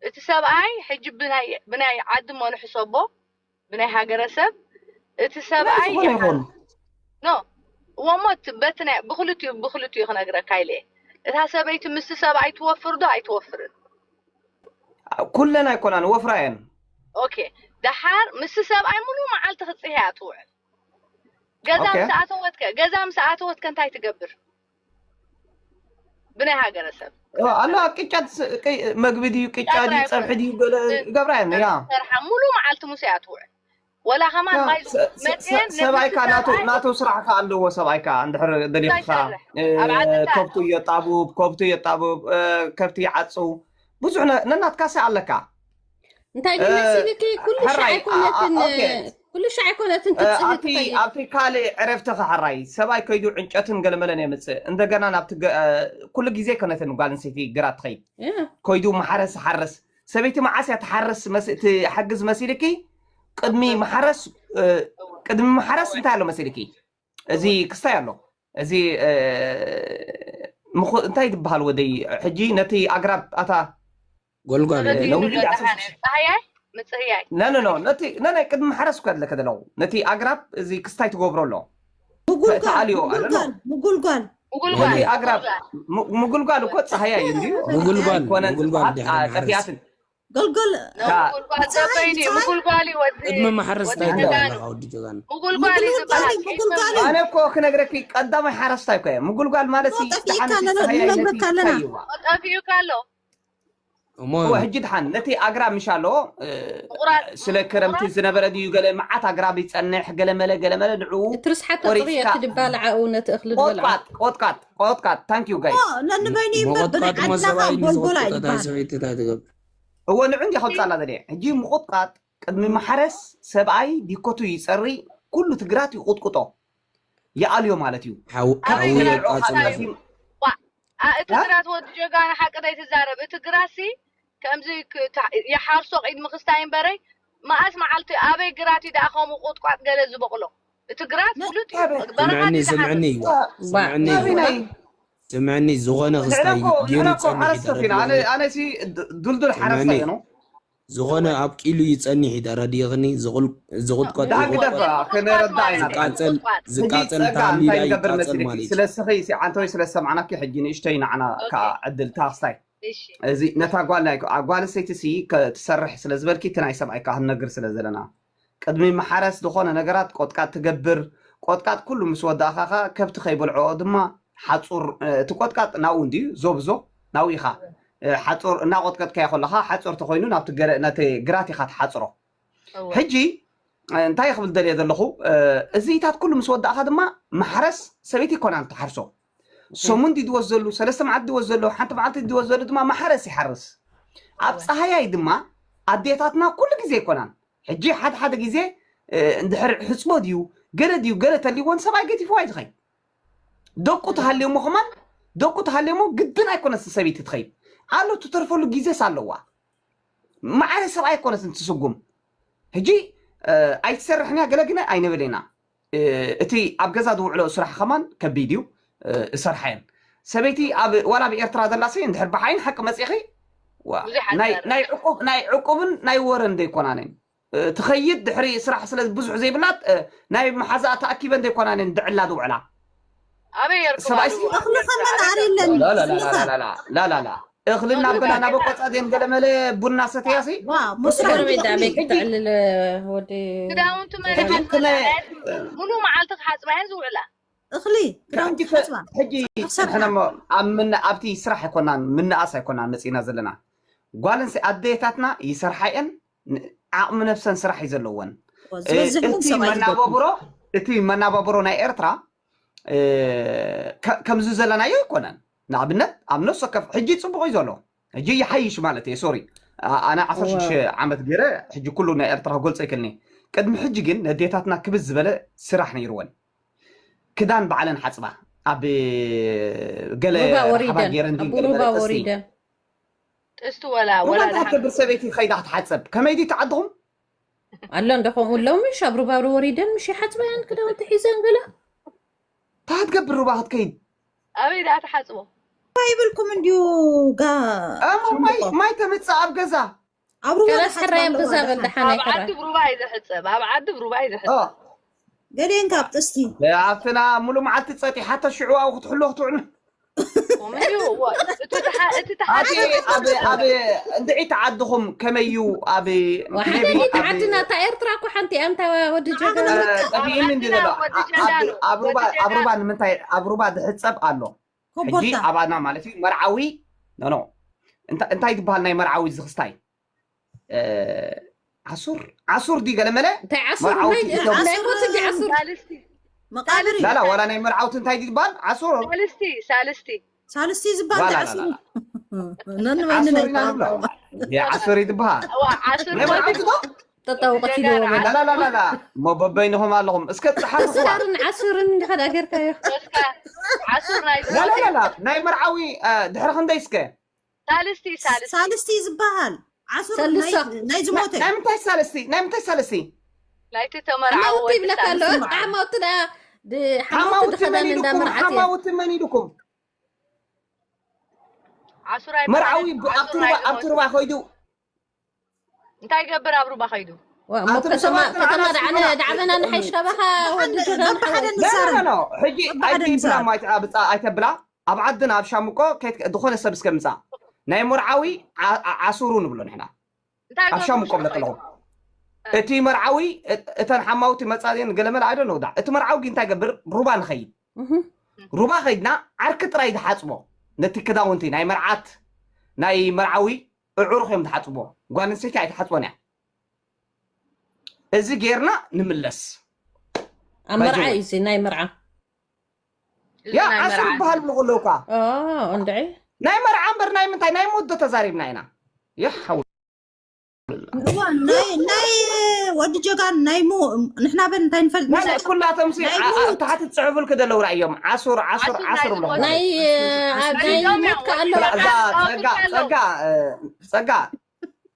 እቲ ሰብኣይ ሕጂ ብናይ ዓዲ እሞ ንሕሰቦ፣ ብናይ ሃገረሰብ እቲ ሰብኣይ ይኹን ኖ ወሞት በትናይ ብክልቲኡ ብክልቲኡ ክነግረካ ኢለ። እታ ሰበይቲ ምስቲ ሰብኣይ ትወፍር ዶ ኣይትወፍርን? ኩለን ኣይኮናን፣ ወፍራ እየን። ኦኬ፣ ደሓር ምስቲ ሰብኣይ ሙሉ መዓልቲ ክትፅህያ ትውዕል። ገዛ ምስ ኣተወትከ ገዛ ምስ ኣተወትከ እንታይ ትገብር? ብናይ ሃገረሰብ ኣለዋ ቅጫ መግቢ ድዩ ቅጫ ድዩ ፀብሒ ድዩ ገለ ይገብራ እየን። ያ ሰርሓ ሙሉ መዓልቲ ሙሴ እያ ትውዕል። ወላ ከማን ማይ መፅየን ሰብኣይካ ናቱ ስራሕ ከ ኣለዎ። ሰብኣይካ እንድሕር ደሊኻ ከብቱ የጣብብ፣ ከብቱ የጣብብ፣ ከብቲ ይዓፅው፣ ብዙሕ ነናትካ ሰ ኣለካ። እንታይ ግን መሲልኪ? ኩሉ ሻዕ ኣይኮነትን፣ ኩሉ ሻዕ ኣይኮነትን ትፅህቲ። ኣብቲ ካልእ ዕረፍቲ ከሕራይ ሰብኣይ ከይዱ ዕንጨትን ገለመለን የምፅእ። እንደገና ናብቲ ኩሉ ግዜ ኮነትን ጓል ኣንስተይቲ ግራት ትኸይድ ከይዱ ማሕረስ ሓርስ። ሰበይቲ መዓስ እያ ትሓርስ ትሓግዝ መሲልኪ? ቅድሚ ማሕረስ ቅድሚ ማሕረስ እንታይ ኣሎ መሲልኪ? እዚ ክስታይ ኣሎ። እዚ እንታይ ትበሃል ወደይ? ሕጂ ነቲ ኣግራብ ኣታ ጎልጓል ጸሃያይ ምጽህያይ ነነ ነነ ቅድሚ ማሕረስ እኮ ኣለከ ዘለኹ ነቲ ኣግራብ እዚ ክስታይ ትገብሮ ኣሎ። ተኣልዮ ኣሎ። ምጉልጓል ምጉልጓል ምጉልጓል ኣግራብ ምጉልጓል እኮ ጸሃያይ እዩ እንዲዩ። ምጉልጓል ምጉልጓል ድሕሪ ማሕረስ ጠፊኣትን ጎልጎል ምጉልጓል እዩ ወዲ ቅድሚ ማሕረስ እንታይ ትበሃል ኣለኻ ወዲ ጀጋኑ? ምጉልጓል እዩ ዝበሃል። ኣነ እኮ ክነግረኪ ቀዳማይ ሓረስታይ እኮ እየ። ምጉልጓል ማለት ጠፊእካ ኣለና ንነግረካ ኣለና። ጠፊኡካ ኣሎ እሞ እወ ሕጂ ድሓን ነቲ ኣግራብ ምሽ ኣሎ ስለ ክረምቲ ዝነበረ ድዩ ገለ መዓት ኣግራብ ይጸንሕ ገለመለ ገለመለ ንዕኡ እቲ ርስሓት ተጥርየ እቲ ድባልዓ እውነት እኽሊ ዝበልዓ ቆጥቃጥ ቆጥቃጥ ቆጥቃጥ thank you guys ነንበይኑ ይንበር መቆጥቃጥ እሞ ብንዓድናኻ ሰብኣይ ጎልጎላ ንዝቆጥቆጣ ይባል። ሰበይቲ እንታይ ትገብር? እወ ንዑ እንዲ ከምጻላ ዘለ ሕጂ ምቁጥቃጥ ቅድሚ ማሕረስ ሰብኣይ ዲኮቱ ይጸሪ ኩሉ ትግራት ይቁጥቁጦ ይኣልዮ ማለት እዩ። ሓዊ ኣበይ ሓዊ ግራት የቃጽል። ዋ፣ አ- እቲ ግራት ወዲ ጀጋኑ ሓቂ ዶ ኣይትዛረብ? እቲ ግራሲ ከምዚ ክ- ታ- ይሓርሶ ቅድሚ ክስታይ እምበረይ መኣስ መዓልቲ ኣበይ ግራት እዩ ደኣ ከምኡ ቁጥቋጥ ገለ ዝበቕሎ? እቲ ግራት ፍሉጥ እዩ። በረኻ ስምዕኒ ድዩ ዝሓርስ? ስምዕኒ ስምዕኒ ናበይ ናይ ስምዕኒ ዝኾነ ክስታይ ንሕና እኮ ገይሩ ንሕና እኮ ጸኒሑ ሓረስቶት ኢና። ኣነ ይደረግ። ኣነ ሲ ድ- ዱልዱል ሓረስታይ ስምዕኒ ነው። ዝኾነ ኣብቂሉ ይጸኒሕ ይደረድየኽኒ ዝቑል- ዝቑጥቆጥ ዳግደፍ ይቑጥቆጥ። ከነረዳ ኢና። ዝቃጸል ሕጂ ዝቃጸል ጸጋ ተሃልዩ እንታይ ዳ ይገብር ይቃጸል መሲልኪ ማለት እዩ። ስለ ስኺ ሲ ዓንተወይ ስለ ዝሰማዕናኪ ሕጂ ንእሽተይ ንዓና ከዓ ዕድል ታኽስታይ እሺ እዚ ነታ ጓል ናይ ጓል ኣንስተይቲ ሲ ክትሰርሕ ስለ ዝበልኪ እቲ ናይ ሰብኣይካ ክንነግር ስለ ዘለና ቅድሚ ማሓረስ ዝኾነ ነገራት ቆጥቃጥ ትገብር። ቆጥቃጥ ኩሉ ምስ ወዳእኻ ከብቲ ከይበልዕኦ ድማ ሓፁር እቲ ቆጥቃጥ ናብኡ እንድዩ ዞብዞ ናብኡ ኢኻ ሓፁር እናቆጥቀጥካዮ ከለኻ ሓፁር ተኮይኑ ናብቲ ነቲ ግራት ኢኻ ትሓፅሮ። ሕጂ እንታይ ክብል ደልየ ዘለኹ እዚታት ኩሉ ምስ ወዳእኻ ድማ ማሕረስ ሰበይቲ ይኮናን ትሓርሶ። ሰሙን ድወስ ዘሉ ሰለስተ መዓልቲ ድወስ ዘሎ ሓንቲ መዓልቲ ድወስ ዘሎ ድማ ማሕረስ ይሓርስ። ኣብ ፀሃያይ ድማ ኣዴታትና ኩሉ ግዜ ይኮናን ሕጂ ሓደ ሓደ ግዜ እንድሕር ሕፅቦ ድዩ ገለ ድዩ ገለ ተልይዎን ሰብኣይ ገቲፍዋ እዩ ዝኸይድ። ደቁ ተሃልዮሞ ከማን ደቁ ተሃልዮሞ ግድን ኣይኮነስ ሰበይቲ ትኸይድ ኣሎ ትተርፈሉ ግዜስ ኣለዋ። ማዕረ ሰብኣይ ኣይኮነስ እንትስጉም ሕጂ ኣይትሰርሕን እያ ገለ ግነ ኣይንብል ኢና። እቲ ኣብ ገዛ ዝውዕሎ ስራሕ ከማን ከቢድ እዩ። እሰርሓ እየን ሰበይቲ ኣብ ዋላ ኣብ ኤርትራ ዘላሲ እንድሕር ብሓይን ሓቂ መፂኺ ናይ ዕቁብን ናይ ወረን ዘይኮናነን ትኸይድ ድሕሪ ስራሕ ስለ ብዙሕ ዘይብላት ናይ መሓዛኣ ተኣኪበን ዘይኮናነን ድዕላ ዝውዕላ ኣበይ የርክባ ሰብኣይሲ እኽሊ ከመን ኣርየለን ላላላ እኽሊ እናበላ ናብ ቆፃ ዜን ገለመለ ቡና ሰተያሲ ዋ መስራት ጎረቤት ኣበይ ክተዕልል ወዲ ክዳውንቲ መን ሕጂ ሓፅበላ ክነ- ሙሉ መዓልቲ ክሓፅባ እየን ዝውዕላ እኽሊ ክዳውንቲ ሕጂ ሓፅባ ሕጂ ክሰርሓ። ንሕና እሞ ኣብ ምነ ኣብቲ ስራሕ ኣይኮናን ምንኣስ ኣይኮናን መፂና ዘለና። ጓል ኣንስተይቲ ኣደታትና ይሰርሓ እየን ን- ዓቕሚ ነብሰን ስራሕ እዩ ዘለወን። ዝበዝሕ እውን እቲ ሰብኣይ መናባብሮ እቲ መናባብሮ ናይ ኤርትራ እ፣ ከ- ከምዚ ዘለናዮ ኣይኮነን። ንኣብነት ኣብ ነፍሲ ወከፍ ሕጂ ፅቡቅ እዩ ዘሎ ሕጂ ይሓይሽ ማለት እየ ሶሪ ኣነ ዓሰርተ ሽዱሽተ ዓመት ገይረ ሕጂ ኩሉ ናይ ኤርትራ ክገልፆ ይክልኒ። ቅድሚ ሕጂ ግን ነዴታትና ክብዝ ዝበለ ስራሕ ነይርወን ክዳን ባዕለን ሓፅባ ኣብ ገለ ሩባ ሓባ ወሪደን ገይረን ኣብ ድንገል ሩባ መለጠስቲ ወሪደን ጥስቲ ወላ ሩባ ወላ እንታይ ትገብር ሰበይቲ ከይዳ ክትሓፀብ ከመይ ድዩ ትዓድኹም? ኣሎ እንደ ከምኡ ሎሚ ሻብ ሩባ ወሪደን ምሽ ሓፅበያን ክዳውንቲ ሒዘን ገለ እንታይ ትገብር ሩባ ክትከይድ ኣበይ ደኣ ትሓፅቦ ይብልኩም እንዲዩ ጋ እሞ ማይ ማይ ተምፅእ ኣብ ገዛ ኣብ ሩባ ከላስ ሕራይ ኣብ ዝሓፅባለዉ ገዛ ማለት በል ነው። ደሓን ኣብ ዓዲ ኣይሕራይ ብሩባ እዩ ዝሕፀብ። ኣብ ዓዲ ብሩባ እዩ ኦ፣ ዝሕፀብ። ገሊአን ካብ ጥስቲ ኣብትና ሙሉ መዓልቲ ፀጢሓቶ ሽዑ ኣብኡ ክትሕሎ ክትውዕሉ ከምኡ እዩ። እዋ፣ እቲ ተሓ- እቲ ኣቲ ተሓፂቡ ኣብ ኣብ እንድዒ ተዓድኹም ከመይ እዩ ኣብ ወሓደ ሜቢ ዲት ኣብ ዓድና እታ ኤርትራ እኮ ሓንቲ እያ እንታይ ወዲ ጀጋኑ ጠፊእኒ እንዲ ዘሎ ወዲ ጀጋኑ፣ ኣብ ሩባ ወዲ ጀጋኑ። ኣብ ሩባ ንምንታይ ኣብ ሩባ ዝሕፀብ ኣሎ ሕጂ ኮቦርታ ኣባና ማለት እዩ መርዓዊ ኖ ኖ እንታይ እንታይ ዝበሃል ናይ መርዓዊ ዝኽስታይ ዓሱር ዓሱር ድዩ ገለመለ እንታይ ዓሱር መርዓውቲ ናይ ኢትዮጵያ። ናይ ሞት እንዲ ዓሱር ሳልስቲ መቃብር እዩ ላላ ዋላ ናይ መርዓውቲ እንታይ ድዩ ዝበሃል ዓሱር ሳልስቲ ሳልስቲ ሳልስቲ ዝበሃል ዋላ ዓሱር ላላ ነንበይኒ ዓሱር ናይ ኢና ንብሎ ዓሱር ይትበሃል እዋ፣ ዓሱር ናይ መርዓውቲ ዶ ጠጠው ቀቲልዎ በል ላላላላ ሞ በበይንኹም ኣለኹም እስከ ፀሓፍዋ ተስካርን ዓሱርን እንዲ ኸዳ ጌርካዮ እስካ ዓሱር ናይ ላላላላ ናይ መርዓዊ አ፣ ድሕሪ ክንደይ እስከ ሳልስቲ ሳልስቲ ሳልስቲ ዝበሃል ዓሱር ሰልሳ። ናይ- ናይ ዝሞተ ናይ ምንታይ ሳልስቲ ናይ ምንታይ ሳልስቲ ናይቲ ተመርዓዊ ሓማውቲ ወዲ ይብለካ ኣሎ ሳልስቲ። ሓማውቲ ዳ ድ- ሓማውቲ ሓማውቲ መን ድኸዳን እንዳ ኢልኩም መርዓት እየ ሓማውቲ መን ኢልኩም ዓሱር መርዓዊ ኣይበሃል። ኣብ ዓሱር ሩባ ናይ ኣብ ሩባ ከይዱ እንታይ ገብር ኣብ ሩባ ከይዱ? ዋ፣ እሞ ኣንቱም ከተማ ሰባት ከተማ ንዓና ደዓነ ስምዑና። ዳዕበና ንሓይሽ ካባኻ ወዲ ጀጋኑ በብሓደ ሓወይ ላ ላ ላ ንዛረብ ላ ሕጂ በብሓደ ኣይትብላ ንዛረብ ማይት ኣብ ፃ- ኣይተብላ ኣብ ዓድና ኣብ ሻምቆ ከይት- ዝኾነ ሰብ እስከ ምፃ ናይ መርዓዊ ዓ- ዓ- ዓሱሩ ንብሎ ንሕና እንታይ ኣብ ገብር ሻምቆ ብለጥለኹም እቲ መርዓዊ እ- እተን ሓማውቲ መፃዚን ገለመለ ኣይደ ነው ዳ እቲ መርዓዊ ግን እንታይ ገብር ሩባ ንኸይድ እህም። ሩባ ከይድና ዓርኪ ጥራይ ዝሓፅቦ ነቲ ክዳውንቲ ናይ መርዓት ናይ መርዓዊ እዕሩኽ እዮም ዝሓፅቦ ጓል ኣንስተይቲ ኣይትሓፅቦን እያ እዚ ጌርና ንምለስ ኣብ መርዓ ባይዘወይ። እዩ እዚ ናይ መርዓ እዚ ያ ናይ ዓሱር መርዓ ዝበሃል ብሎ ከለውካ ኦ፣ እንድዒ ናይ መርዓ እምበር ናይ ምንታይ ናይ ሞት ዶ ተዛሪብና ኢና ይሓው እዋ፣ ናይ ናይ ወዲ ጀጋን ናይ ሙ ንሕና በን እንታይ ንፈልጥ ናይ ኩላቶም ሲ ናይ ዓ- ዓ- ሞት። ታሕቲ ትፅሕፉል ክደለው ራእዮም ዓሱር ዓሱር ዓሱር ዓሱር ናይ ብሎ ሞት። ናይ ኣብ ናይ ሞት ከኣሎ እዛ ጸጋ ጸጋ እ፣ ጸጋ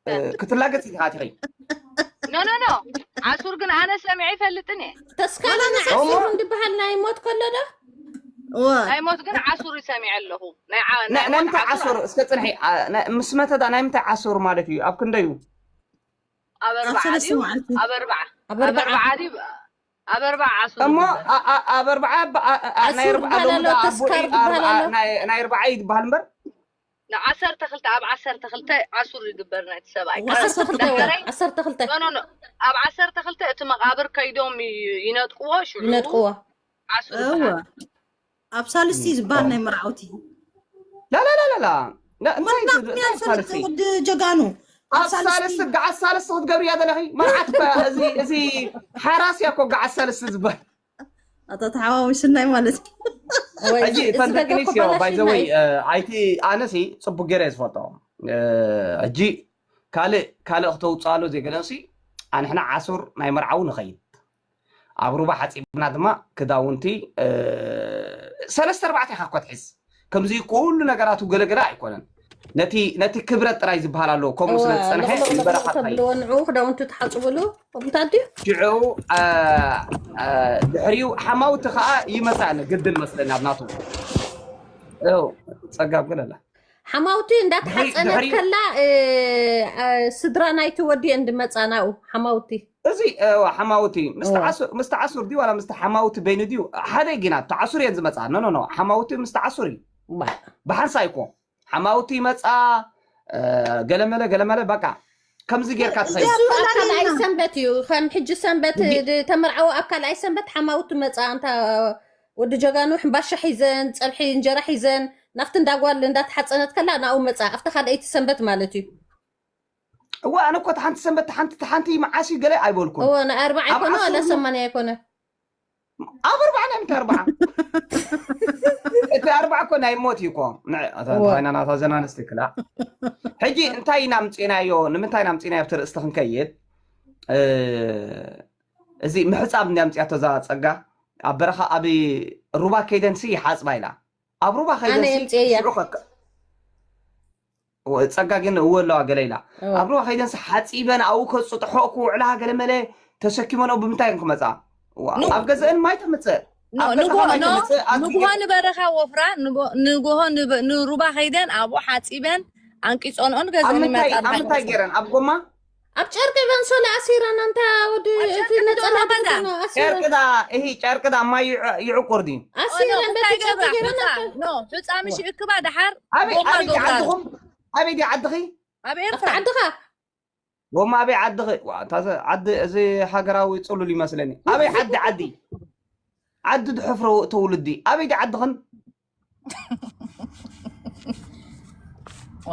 እ፣ ክትላገጽ ኢኻ ኣቲኺ ኖ ኖ ኖ ዓሱር ግን ኣነ ሰሚዐ ይፈልጥን እየ። ተስካርን ዓሱር እንድበሃል ናይ ሞት ከሎ ዶ እዋ ናይ ሞት ግን ዓሱር ይሰሚዐ ኣለኹ። ናይ ዓ- ናይ ናይ ናይ ሞት ምንታይ ዓሱር ዓሱር እስከ ጽንሒ ኣ፣ ናይ- ምስ መተ ዳ ናይ ምንታይ ዓሱር ማለት እዩ ኣብ ክንደዩ ኣብ ኣርባዓ ሰለስተ ድዩ? መዓልቲ። ኣብ ኣርባዓ ኣብ ኣብ ኣርባዓ ኣርባዓ ድዩ? ኣብ ኣርባዓ ዓሱር እሞ ይግበር። ኣ- ኣ- ኣብ ኣርባዓ ብ- ኣ- ኣ- ኣ- ናይ ዓሱር ኣርባዓ ዝበሃል ሎሚ ኣሎ፣ ዳ ኣቦ ተስካር ኢ- ዝበሃል ኣርባዓ- ኣሎ። ናይ- ናይ ኣርባዓ እዩ ዝበሃል እምበር ንዓሰርተ ክልተ ኣብ ዓሰርተ ክልተ ዓሱር ይግበር ናይቲ ሰብኣይ። ዓሰርተ ክልተ ነገረይ ዓሰርተ ክልተ ኖ ኖ ኖ ኣብ ዓሰርተ ክልተ እቲ መቃብር ከይዶም ይ- ይነጥቅዎ ሽዑ ይነጥቅዎ ዓሱር እዋ ይበሃል። ኣብ ሳልስቲ ዝበሃል ናይ መርዓውቲ ላላላላላ እንታይ መርዓውቲ እንታይ ያልፈልጥ ሳልስቲ ወዲ ጀጋኑ ኣብ ኣብ ሳልስቲ ሳልስቲ ገዓት ሳልስቲ ክትገብርያ ዘለኺ መርዓት እኮ እዚ እዚ ሓራስ እያ እኮ ገዓት ሳልስቲ ዝበሃል ኣቶ ተሓዋዊስናይ ማለት እዩ። ወይ ሕጂ እዚ እተን ደቂ ደገ እኮ ኣንስትዮ ባይዘወይ በላሽናይ ኣይቲ ኣነሲ ፅቡቅ ገይረ ዝፈልጦ እ፣ ሕጂ ካልእ ካልእ ክተውፅኣሉ ዘይገለንሲ ኣንሕና ዓሱር ናይ መርዓዊ ንኸይድ ኣብ ሩባ ሓፂብና ድማ ክዳውንቲ እ፣ ሰለስተ ኣርባዕተ ኢኻ እኳ ትሕዝ ከምዚ ኩሉ ነገራቱ ገለገለ ኣይኮነን ነቲ ነቲ ክብረት ጥራይ ዝበሃል ኣለዎ ከምኡ ስለ ዝፀንሐ ንበረኻ ጥራይ ተብልዎ ንዑ ክዳውንቲ ትሓፅብሉ ከምታት ድዩ ሽዑ አ፣ አ፣ ድሕሪኡ ሓማውቲ ከዓ ይመፃ ግድን መስለኒ ኣብ ናቱ ው፣ ፀጋብ ገለላ ሓማውቲ እንዳተሓፀነት ድሕሪ- ከላ እ፣ እ፣ ስድራ ናይቲ ወዲ እንድመፃ ናኡ ሓማውቲ እዚ እ፣ ሓማውቲ ምስ ተዓሱ- ምስ ተዓሱር ድዩ ዋላ ምስ ሓማውቲ በይኑ ድዩ ሓደ ጊና ተዓሱር እየን ዝመፃ ኖ ኖ ኖ ሓማውቲ ምስ ተዓሱር እዩ ባ- ብሓንሳይ እኮ ሓማውቲ ይመፃ እ፣ ገለመለ ገለመለ በቃ ከምዚ ጌርካ ትኸይድ እሱ ኣብ ካልኣይ ሰንበት እዩ ከም ሕጂ ሰንበት ተመርዓዊ ኣብ ካልኣይ ሰንበት ሓማውቲ መፃ እንታ ወዲ ጀጋኑ ሕምባሻ ሒዘን ፀብሒ እንጀራ ሒዘን ናብቲ እንዳጓል እንዳተሓፀነት ከላ ናኡ መፃ ኣብቲ ካልኣይቲ ሰንበት ማለት እዩ እዋ ኣነ እኮ ተሓንቲ ሰንበት ተሓንቲ ተሓንቲ መዓስ እዩ ገለ ኣይበልኩን እዎ ናይ ኣርባዓ ኣብ ይኮነ ዋላ ዓሱር- ሰማንያ ይኮነ ኣብ ኣርባዓ ናይ ምንታይ ኣርባዓ እቲ ኣርባዓ እኮ ናይ ሞት እዩ እኮ ንዕ- ኣታ- እዎ። እንታይ ኢና ናታ ዘናንስቲ ክላ ሕጂ እንታይ ኢና ምፅናዮ ንምንታይ ኢና ምፅናዮ ኣብቲ ርእስቲ ክንከይድ እ፣ እዚ ምሕፃብ እንዲ ኣምፅያቶ እዛ ፀጋ ኣብ በረኻ ኣብ ሩባ ከይደንሲ ይሓፅባ ኢላ ኣብ ሩባ ኣነ ከይደንሲ የምፅየያ ሽዑ ከ- ወ- ፀጋ ግን እወ ኣለዋ ገለ ኢላ እዎ። ኣብ ሩባ ከይደንሲ ሓፂበን ኣብኡ ከፅጥሖ ክውዕላ ገለ መለ ተሰኪመን ኣብኡ ብምንታይ እየን ክመፃ ዋ፣ ኣብ ገዘአን ማይ ተምፅእ ኖ፣ ኣብ ንጎ-፣ ገዛኻ ማይ ኖ፣ ትመጽእ፣ ኣብ ንጉሆ ንበረኻ ወፍራ፣ ንጎ-፣ ንጎሆ ንበ-፣ ንሩባ ከይደን ኣብኡ ሓጺበን ኣንቂጸንኦን ኣብ ገዘን ምንታይ፣ ይመጻ ኣብ ምንታይ ኣለዋ። ገይረን? ኣብ ጎማ? ኣብ ጨርቂ በንሶላ ኣሲረን፣ ኣንታ ወዲ ኣብ እቲ ጨርቂ ነጸላ ዶ ገዛ? ድርኮና ኣሲረን። ጨርቂ ዳ፣ እሂ፣ ጨርቂ ዳ ማይ ይዕ-፣ ይዕቁር ድዩ? ኣሲረን ኖ፣ በቲ እንታይ ጨርቂ ገብራ? ገይረን ሑጻ፣ ኣታ-፣ ኖ፣ ሑጻ ምሽ እክባ ደሓር ኣበይ፣ ጎማ ኣበይ ገብራ። ዓድኹም? ኣበይ ድዩ ዓድኺ? ኣብ ኤርትራ። ኣብታ ዓድኻ? ጎማ ኣበይ ዓድኺ? ዋ፣ እንታ ዘ-፣ ዓዲ፣ እዚ ሃገራዊ ጽሉል ይመስለኒ። ኣበይ ዓዲ፣ ዓዲ? ዓዲ ድሕፍሮ ተውልዲ። ኣበይ ድዩ ዓድኽን?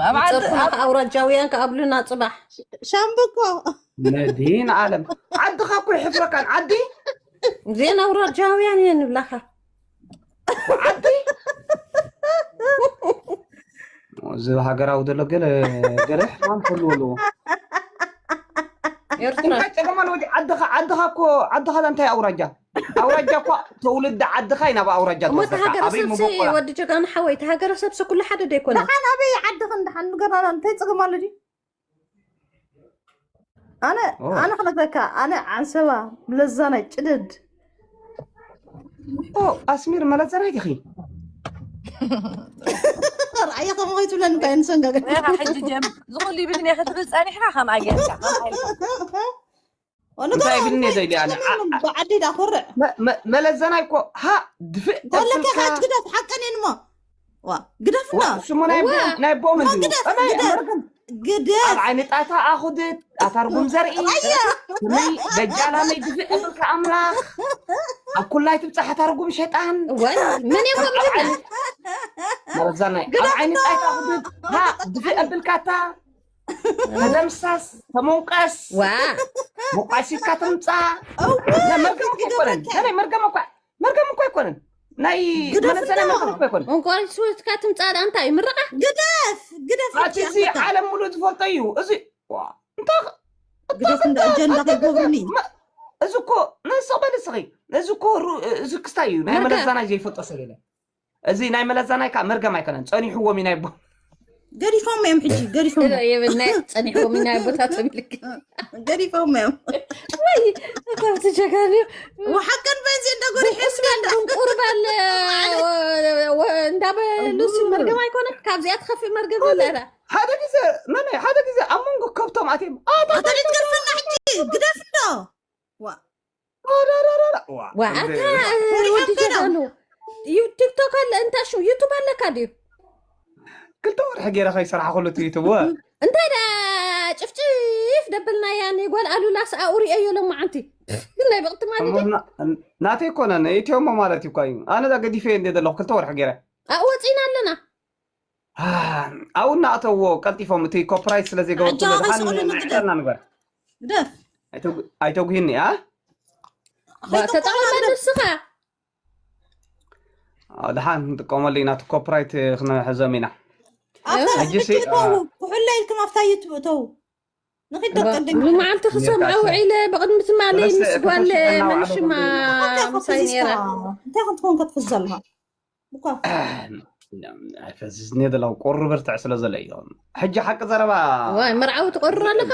ኣብ ዓዲ፣ ንጸርፍና ኣብ ከ ኣውራጃውያን ከኣብሉና ጽባሕ። ሻምብቆ። መድህን ዓለም። ዓድኻ እኮ ይሕፍረካን፣ ዓዲ? ዜና ኣውራጃውያን እየ ንብላኻ። ዓዲ? እዚ ሃገራዊ ዘሎ ገለ፣ ገለ ሕማም ክህልዎ ኣለዎ። ኤርትራ። እንታይ ጸገም ኣለዎ? ዓድኻ፣ ዓድኻ እኮ፣ ዓድኻ እንታይ ኣውራጃ? ኣውራጃ እኳ ተውልዲ ዓድኻ እዩ ናብ ኣውራጃ እሞ እቲ ዝወስደካ። ሃገረ ኣበይ ሰብሲ ምቦቆላ? ወዲ ጀጋኑ ሓወይ፣ እቲ ሃገረ ሰብሲ ኩሉ ሓደ ዶ ኣይኮነን? ደሓን ኣበይ ዓድኽን ደሓን ንገራና፣ እንታይ ጸገም ኣሎ ድዩ? ኣነ፣ ኦ። ኣነ ክነግረካ፣ ኣነ ዓንሰባ፣ መለዛናይ፣ ጭድድ። ኦ፣ ኣስሚር መለዛናይ ዲኺ? ርኣየ ከምኡ ከይትብለኒ እንታይ ንሰንጋገ። ርኣ፣ ሕጂ ጀም-፣ ዝኹሉ ይብልኒ ክትብል ጸኒሕካ ከምኣ ጌርካ፣ ከምኣ ኢልካ። ኦ፣ እንታይ ንገራ፣ ይብልኒ እንታይ ደሊ ኣነ? ይብልኒ? ዓ-፣ ዓ-፣ ብዓዲ ዳኹርዕ። መ-፣ መ-፣ መለዘናይ እኮ፣ ሃ፣ ድፍእ እንተለካ ተብልካ። ከኣ ግደፍ፣ ሓቀን እየን እሞ። ዋ፣ ግደፍ ዋ፣ እንዶ። ስሙ ናይ ዋ። ቦ-፣ ናይ ቦም ዋ፣ እንዲሁ። ግደፍ፣ ኣበይ ግደፍ። መርገም? ግደፍ። ኣብ ዓይኒ ጣይታ ኣኹድድ፣ ኣታርጉም ዘርኢ። ኣያ። ከመይ ደጃላመይ ድፍእ እብልካ ኣምላኽ። ኣብ ኩላይ ትብጻሕ ኣታርጉም ሸጣን። ዋይ፣ መን እዮም ኣብ ከምዚኦም? ዓይኒ መለዘናይ፣ ኣብ ግደፍ ዓይኒ እንዶ። ጣይታ ኣኹድድ፣ ሃ፣ ድፍእ እብልካታ። ተደምሰስ፣ ተሞንቀስ። ዋ። ሞቃሲካ ትምጻ። እወ፣ ላ፣ መርገም እኮ ኣይኮነን። ግደፈካ። ገለ መርገም እኮ፣ መርገም እኮ ኣይኮነን። ናይ ግደፍ መለሰና እንዶ። መርገም እኮ ኣይኮነን። እንቋን ስዊትካ ትምጻእ ደኣ እንታይ ምርቓ? ግደፍ፣ ግደፍ ኣቲ ሕጂ እዚ ኣፍካ። ዓለም ሙሉእ ዝፈልጦ እዩ። እዚ፣ ዋ፣ እንታይ፣ ግደፍ እንታይ፣ እንዶ እንታይ፣ ኣጀንዳ እንታይ፣ ከገብሩኒ። መ-፣ እዚ እኮ፣ ነስቕ በል እስኺ። እዚ እኮ ሩ-፣ እዚ ክስታይ እዩ። ናይ መርገም። መለዛናይ ዘይፈልጦ ሰብ የለን። እዚ ናይ መለዛናይ ከኣ መርገም ኣይኮነን፣ ጸኒሕዎም እዩ ናይ ቦ-፣ ገዲፎም እዮም ሕጂ፣ ገዲፎም እዮም። የብልናይ፣ ጸኒሕዎም እዩ ናይ ቦታቶም ኢልክ። ገዲፎም እዮም። ወይ፣ እታ ብቲ ጀጋኑ። ወሓቀን በንዚን እንዶ ጎሪሑ ብዑስማን እስከ እንዶ። ድንቁር በል፣ ወ-፣ ወ-፣ እንዳበሉሲ መርገም ኣይኮነን፣ ካብዚኣ ትኸፍእ መርገም የላ እላ። ሓደ ግዜ፣ መን፣ ሓደ ግዜ ኣብ መንጎ ከብቶም ኣትዮም፣ ኣታ ኣታ እንታይ ትገርፈና ሕጂ? ግደፍ እንዶ። ዋ። ዋ፣ ዋ፣ ዋ፣ ዋ፣ እንዴ። ኣታ፣ ወዲ ሪሃብ ጀጋኑ። ዩ-፣ ቲክቶክ ኣለ፣ እንታ ሽሙ፣ ዩቱብ ኣለካ ድዩ? ክልተ ወርሒ ገይረ ከይሰራሕኩሉ እቲ ዩቱብ፣ ወ። እንታይ ደኣ ጭፍጭፍ ደበልናያ፣ ንጓል ኣሉላስ ኣኡ ሪኤዮ ሎማዓንቲ። ናይ ብቕቲ ማለት እዩ። እሞ ና-፣ ናተይ ኮነን፣ ኢትዮሞ ማለት እዩ እኳ እዩ። ኣነ እዛ ገዲፈ እንደ ዘለኹ ክልተ ወርሒ ገይረ። ኣኡ ወፂና ኣለና። ኣው እናእተዎ ቀልጢፎም፣ እቲ ኮፒራይት ስለ ዘይገበርኩ ኣጆኻ ዘሎ፣ ደሓን ከይስእሉኒ ግደፍ። ዕጠና ንግበር። ግደፍ። ኣይተጉ-፣ ኣይተጉሂኒ፣ ኣ? ዋ፣ ከይትቆም ተጠቐመሉ ግደፍ። ንስኻ። ኣው፣ ደሓን ክንጥቀመሉ ኢና፣ እቲ ኮፒራይት ክንሕዞም ኢና። ኣብታ ሕጂ ሲ-፣ ዩቱብ ተው፣ ኣ፣ ኩሕለ ኢልኩም ኣብታ ዩቱብ ተው። ንኺድ ዋ፣ ደቀደኛ። ብመዓልቲ ክሰምዖ ጌርካ ውዒለ፣ ብቕድሚ ትማሊ ተረሰ-፣ ምስ ጓል ተረሰ መን ሽማ እናወዓለ ምሳይ ነይራ። እንታይ ክትኮን ከትፍዝ ዘለኻ? እኳ። ኣይፈዝዝኒ ዘለኹ፣ ቁሪ ብርትዕ ስለ ዘሎ እዩ። ሕጂ ሓቂ ዘረባ ዋይ፣ መርዓዊ ትቆርር ኣለኻ?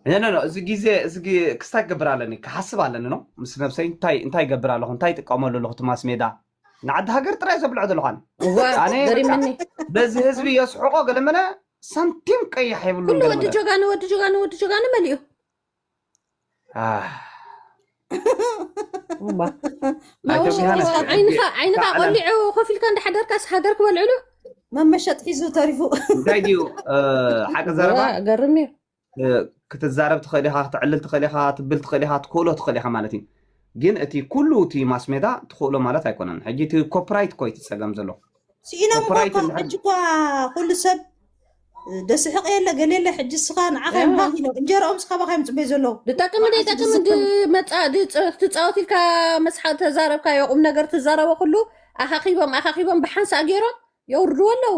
ኖ፣ ኖ፣ ኖ፣ እዚ ግዜ፣ እዚ ግ-፣ ክስታይ ክገብር ኣለኒ፣ ክሓስብ ኣለኒ ነው። ምስ ነብሰይ እንታይ፣ እንታይ ይገብር ኣለኹ፣ እንታይ ይጥቀመሉ ኣለኹ፣ እቲ ማስ ሜዳ ንዓዲ ሃገር ጥራይ ዘብልዖ ዘለኹ ኣነ። እዋ፣ ኣነ በቃ ገሪምኒ። በዚ ህዝቢ የስሕቆ ገለመለ ሳንቲም ቀይሕ የብሉን ኩሉ ወዲ ገለመለ። ጀጋኑ፣ ወዲ ጀጋኑ፣ ወዲ ጀጋኑ መሊኡ። ኣህ። እባ። ናወሽ ኣይተጉሃነ። ዓይንኻ፣ ዓይንኻ ከዓለም። ቆሊዑ ኮፍ ኢልካ እንዳሓደርካስ ሃገር ክበልዕሉ? መመሸጥ ሒዙ ተሪፉ። እንታይ ድዩ፣ እ፣ ሓቂ ዘረባ? ዋ፣ ገርም እዩ። እ፣ ክትዛረብ ትኽእል ኢኻ፣ ክትዕልል ትኽእል ኢኻ፣ ትብል ትኽእል ኢኻ፣ ትክእሎ ትኽእል ኢኻ ማለት እዩ። ግን እቲ ኩሉ እቲ ማስ ሜዳ ትክእሎ ማለት ኣይኮነን። ሕጂ እቲ ኮፒራይት እኮ እዩ እቲ ጸገም ዘሎ። ስኢኖም እኮ ኮፒራይት እኮ እንድሕር ሕጂ እኳ ኩሉ ሰብ ደስሕቕ የለ፣ ገለ የለ። ሕጂ እስኻ ንዓኻ እዮም እዋ። ባሂሎም። እንጀራኦም እስኻ ባኻ እዮም ጽበዩ ዘለዉ። ድጠቅም ንዓኻ ዘይጠቅም ዝስሕቕ ድመጻ-፣ ድጽ-፣ ትጻወት ኢልካ መስሓ-፣ ተዛረብካዮ፣ ቁም ነገር ትዛረቦ ኩሉ ኣኻኺቦም፣ ኣኻኺቦም ብሓንሳእ ገይሮም የውርድዎ ኣለዉ።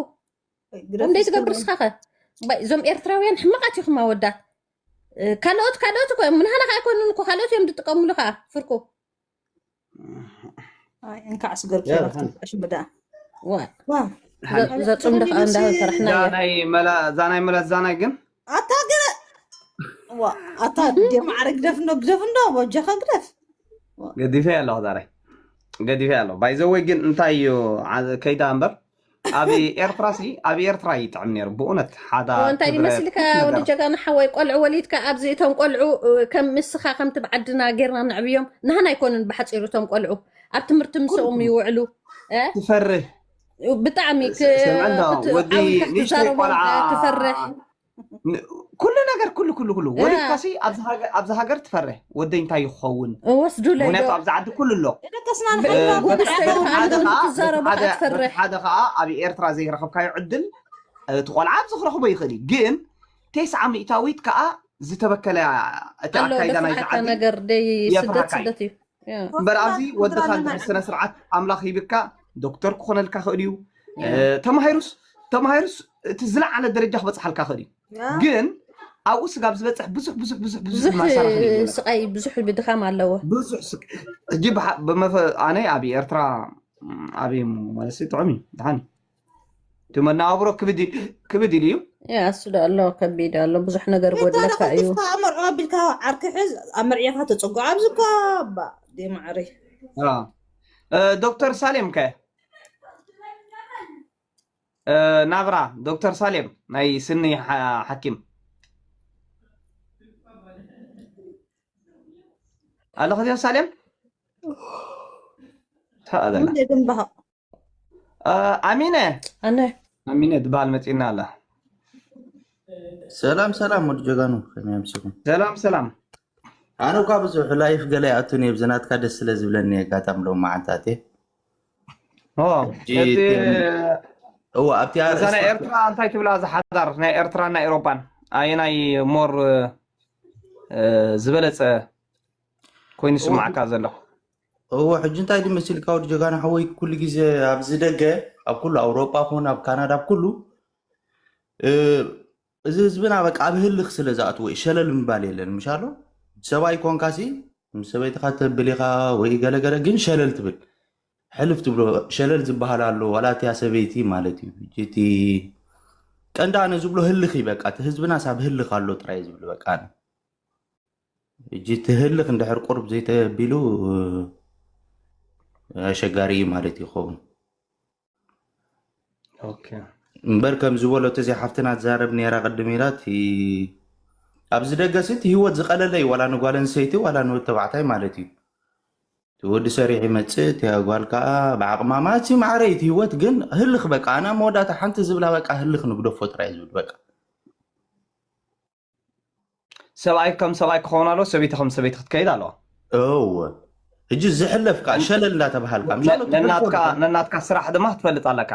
ግደፍ እንዴት እስኪ ትገብር ንስኻ ኸ? ባይ፣ እዞም ኤርትራውያን ሕማቓት ኢኹም ኣወዳት። እ፣ ካልኦት፣ ካልኦት እኮ እዮም። ንሃና ከኣ ኣይኮኑን እኮ፣ ካልኦት እዮም ዝጥቀሙሉ ከኣ፣ ፍርቁ። ኣይ፣ እንካዕ ስገር ያ፣ ኪራ ደሓን። ትንፋሽ ምዳ። ዋ። ዋ። ደሓን። ዘ-፣ ዘጽም ደኻ እንዳ ፈራሕና እዛ እያ። ናይ መላ-፣ እዛ ናይ መላ-፣ እዛ ናይ ግን? ኣታ ገ-፣ ዋ፣ ኣታ ደ ማዕረ ግደፍ እንዶ፣ ግደፍ እንዶ፣ ወጀኻ ግደፍ። ገዲፈ ኣለኹ ዛሬ። ገዲፈ ኣሎ። ባይዘወይ ግን እንታይ እዩ ዓ- ከይዳ እምበር ኣብ ኤርትራ ሲ ኣብ ኤርትራ ይጥዕም ነይሩ ብእውነት። ሓዳ እዎ፣ እንታይ ትግረ- ይመስልካ? ወዲ ጀጋኑ ሓወይ፣ ቆልዑ ወሊድካ ኣብዚ እቶም ቆልዑ እ፣ ከም ምስኻ ከምቲ ብዓድና ጌርና ነዕብዮም ናህና ኣይኮኑን። ብሓፂሩ እቶም ቆልዑ ኣብ ትምህርቲ ምስኦም ይውዕሉ። እ? ትፈርህ ብጣዕሚ ክ- ስምዕና ክት- ወዲ ዓብይካ ንእሽተይ ክትዛረቦ ቆልዓ ትፈርሕ። ን- ኩሉ ነገር ኩሉ ኩሉ ኩሉ ወሊድካ ሲ ኣብዚ ሃገር ኣብዚ ሃገር ትፈርህ ወደይ እንታይ ይኸውን? ወስዱለይ ምክንያቱ ዶ ኣብዚ ዓዲ ኩሉ ኣሎ። ደቀስና እ፣ ንሕና በቲ ሓደ ወዲ በቲ ሓደ ስተርካ ሓደ ዓለም ከዓ በቲ ትዛረቦ ሓደ ከዓ በቲ ትፈርሕ። ሓደ ከዓ ኣብ ኤርትራ ዘይረኸብካዮ ዕድል እ፣ እቲ ቆልዓ ኣብዚ ክረኽቦ ይኽእል እዩ። ግን ተስዓ ሚእታዊት ከዓ ዝተበከለ እቲ ኣሎ ኣካይዳ ናይዚ ዘፍርሓካ ዓዲ ነገር ደይ ስደት የፍርሓካ እዩ። ስደት እዩ። ያ። እምበር ኣብዚ ወድኻ እንድሕር ስነ ስርዓት ኣምላኽ ሂብካ ዶክተር ክኾነልካ ክእል እዩ። እ፣ ተማሂሩስ ተማሂሩስ እቲ ዝለዓለ ደረጃ ክበፅሓልካ ክእል እዩ። ግን ኣብኡ ስጋብ ዝበፅሕ ብዙሕ ብዙሕ ብዙሕ ብዙሕ ብዙሕ ማሳራ ክእል እዩ። ስቃይ ብዙሕ ብድኻም ኣለዎ። ብዙሕ ስቅ ሕጂ ብሓ- ብመፈ ኣነ ኣብ ኤርትራ ም፣ ኣበይ ማለት ጥዑም እዩ። ድሓን እዩ። እቲ መነባብሮ ክብድ ኢል- ክብድ ኢሉ እዩ። ያ እሱ ዶ ኣሎ ከቢድ ኣሎ ብዙሕ ነገር ኤርትራ ጎድለካ እዩ። ተኸልቲፍካ ኣመርዖ ኣቢልካ ዓርኪ ሕዝ ኣመርዒኻ ተፀጉ ኣብዚ እኳ ባ ደማዕሪ አ፣ እ፣ ዶክተር ሳሌም ከ እ፣ ናብራ ዶክተር ሳሌም ናይ ስኒ ሓ- ሓኪም ኣለኸ ዚኦ ሳሌም ተኣዘና እንደ ግንባኻ እ፣ ኣሚነ ኣነ ኣሚነ ትበሃል መፂና ኣላ። ሰላም ሰላም ወዲ ጀጋኑ ከመይ ኣምሲኹም? ሰላም ሰላም። ኣነ እኳ ብዙሕ ላይፍ ገለ ይኣቱን እየ ብዝናትካ ደስ ስለ ዝብለኒ ኣጋጣሚ ሎም መዓልታት እየ። ኦ፣ ሕጂ እቲ እዎ ኣብቲ እዛ ናይ ኣርእስቲ ኤርትራ እንታይ ትብላ ዝሓዳር ናይ ኤርትራን ናይ ኤሮፓን ኣየናይ ሞር እ፣ ዝበለፀ ኮይኑ ዝስማዓካ ዘሎ? እዎ ሕጂ እንታይ ድመሲልካ ወዲ ጀጋኑ ሓወይ ኩሉ ግዜ ኣብዚ ደገ ኣብ ኩሉ ኣውሮጳ ኮን ኣብ ካናዳ ኣብ ኩሉ እ፣ እዚ ህዝብና በቃ ኣብ ህልኽ ስለ ዝኣትዎ እዩ ሸለል ምባል የለን ምሻሎ ሰብኣይ ኮንካሲ ምስ ሰበይትኻ ተብል ኢኻ ወይ ገለገለ ግን ሸለል ትብል ሕልፍ ትብሎ ሸለል ዝበሃል ኣሎ ዋላ እቲያ ሰበይቲ ማለት እዩ ሕጂ እቲ ቀንዲ ኣነ ዝብሎ ህልኽ እዩ በቃ እቲ ህዝብናስ ኣብ ህልኽ ኣሎ ጥራይ ዝብል በቃ ኣነ ሕጂ እቲ ህልኽ እንድሕር ቁርብ ዘይተቢሉ ኣሸጋሪ እዩ ማለት ይኸውን ኦኬ። እምበር ከም ዝበሎ እቲ እዚኣ ሓፍትና ትዛረብ ነይራ ቅድም ኢላ እቲ ኣብዚ ደገ ሲ እቲ ህይወት ዝቐለለ እዩ ዋላ ንጓል ኣንስተይቲ ዋላ ንወዲ ተባዕታይ ማለት እዩ እቲ ወዲ ሰሪሕ ይመፅእ እቲ ጓል ከዓ ብዓቕማ ማለት ሲ ማዕረ እዩ እቲ ህይወት ግን ህልኽ በቃ ኣና መወዳእታ ሓንቲ ዝብላ በቃ ህልኽ ንግደፎ ጥራይ ዝብል በቃ ሰብኣይ ከም ሰብኣይ ክኸውን ኣለዎ፣ ሰበይቲ ከም ሰበይቲ ክትከይድ ኣለዋ። እወ ሕጂ ዝሕለፍ ከዓ ሸለል እንዳተባሃልካ ምሻሎ ትግርፎ ነናትካ ዲኻ? ነናትካ ስራሕ ድማ ክትፈልጥ ኣለካ።